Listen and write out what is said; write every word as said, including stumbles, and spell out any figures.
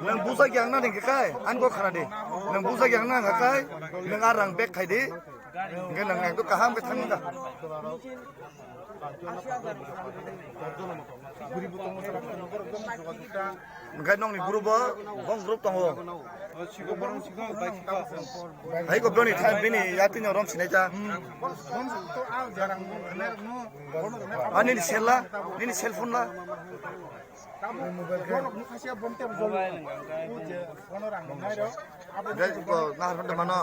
Nang busa gyang na nang kai, ang ko khara di. Nang busa gyang na nang kai, nang arang bek khai di. Nang nang tu kaham ke thang da. Hwnkhe nokni group o bong group tongo. Hai ko bini thai bini yatwi no rom sinai ja. Ani ni sel la, nini cell phone la. Dai ko nahar phone de mano.